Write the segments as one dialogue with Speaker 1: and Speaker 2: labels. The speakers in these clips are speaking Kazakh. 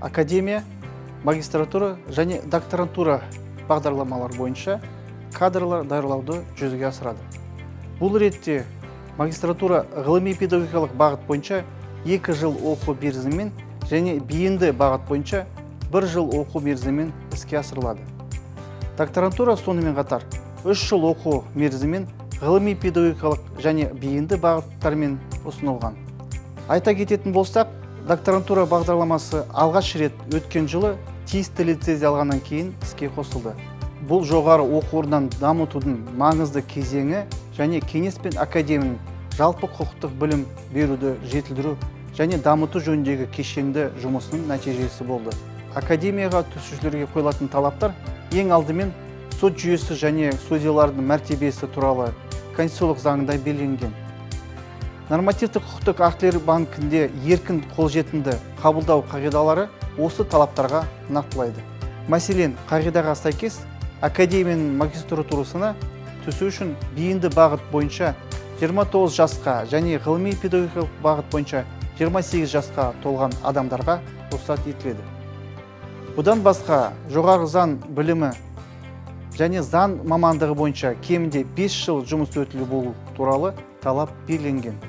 Speaker 1: Академия магистратура және докторантура бағдарламалар бойынша кадрлар даярлауды жүзеге асырады. Бұл ретте магистратура ғылыми педагогикалық бағыт бойынша 2 жыл оқу мерзімімен және бейінді бағыт бойынша бір жыл оқу мерзімімен іске асырылады. Докторантура сонымен қатар 3 жыл оқу мерзімімен ғылыми педагогикалық және бейінді бағыттармен ұсынылған. Айта кететін болсақ, докторантура бағдарламасы алғаш рет өткен жылы тиісті лицензия алғаннан кейін іске қосылды. Бұл жоғары оқу орнын дамытудың маңызды кезеңі және кеңес пен академияның жалпы құқықтық білім беруді жетілдіру және дамыту жөніндегі кешенді жұмысының нәтижесі болды. Академияға түсушілерге қойылатын талаптар ең алдымен сот жүйесі және судьялардың мәртебесі туралы конституциялық заңда белгіленген. Нормативтік құқықтық актілер банкінде еркін қолжетімді қабылдау қағидалары осы талаптарға нақтылайды. Мәселен, қағидаға сәйкес, академияның магистратурасына түсу үшін бейінді бағыт бойынша 29 жасқа және ғылыми педагогикалық бағыт бойынша 28 жасқа толған адамдарға рұқсат етіледі. Бұдан басқа, жоғары заң білімі және заң мамандығы бойынша кемінде 5 жыл жұмыс өтілі болу туралы талап белгіленген.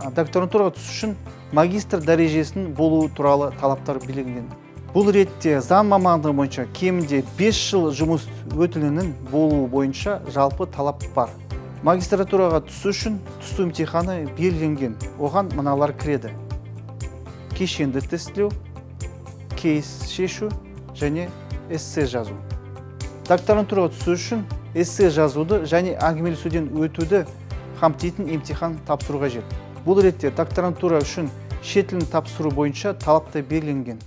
Speaker 1: Докторантураға түсу үшін магистр дәрежесінің болуы туралы талаптар белгіленген. Бұл ретте заң мамандығы бойынша кемінде 5 жыл жұмыс өтілінің болуы бойынша жалпы талап бар. Магистратураға түсу үшін түсу емтиханы белгіленген. Оған мыналар кіреді: кешенді тестілеу, кейс шешу және эссе жазу. Докторантураға түсу үшін эссе жазуды және әңгімелесуден өтуді қамтитын емтихан тапсыру қажет. Бұл ретте докторантура үшін шет тілін тапсыру бойынша талап та белгіленген.